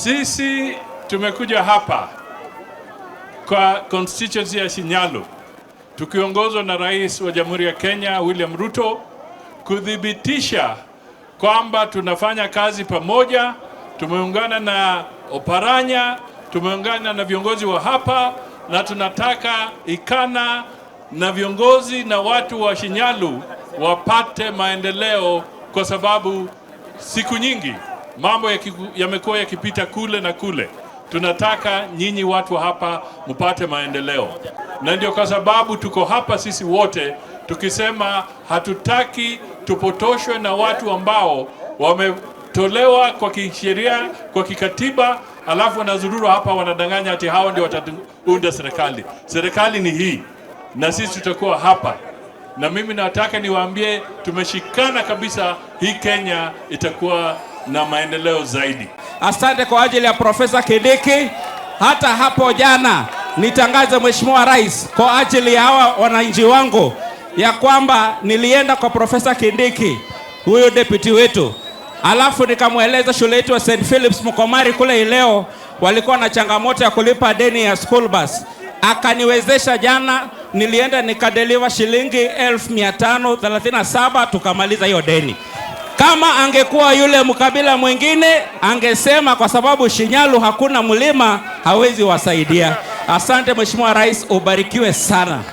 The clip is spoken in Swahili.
Sisi tumekuja hapa kwa constituency ya Shinyalu tukiongozwa na Rais wa Jamhuri ya Kenya William Ruto kuthibitisha kwamba tunafanya kazi pamoja. Tumeungana na Oparanya, tumeungana na viongozi wa hapa, na tunataka Ikana na viongozi na watu wa Shinyalu wapate maendeleo, kwa sababu siku nyingi mambo yamekuwa yakipita kule na kule. Tunataka nyinyi watu wa hapa mpate maendeleo, na ndio kwa sababu tuko hapa sisi wote tukisema hatutaki tupotoshwe na watu ambao wametolewa kwa kisheria, kwa kikatiba, alafu wanazurura hapa wanadanganya ati hao ndio wataunda serikali. Serikali ni hii, na sisi tutakuwa hapa na mimi nataka niwaambie tumeshikana kabisa, hii Kenya itakuwa na maendeleo zaidi. Asante kwa ajili ya Profesa Kindiki. Hata hapo jana nitangaze, Mheshimiwa Rais, kwa ajili ya hawa wananchi wangu ya kwamba nilienda kwa Profesa Kindiki, huyu deputy wetu, alafu nikamweleza shule yetu ya St. Philip's Mkomari kule Ileo walikuwa na changamoto ya kulipa deni ya school bus. Akaniwezesha jana, nilienda nikadeliver shilingi 537,000 tukamaliza hiyo deni. Kama angekuwa yule mkabila mwingine angesema kwa sababu Shinyalu hakuna mlima hawezi wasaidia. Asante Mheshimiwa Rais, ubarikiwe sana.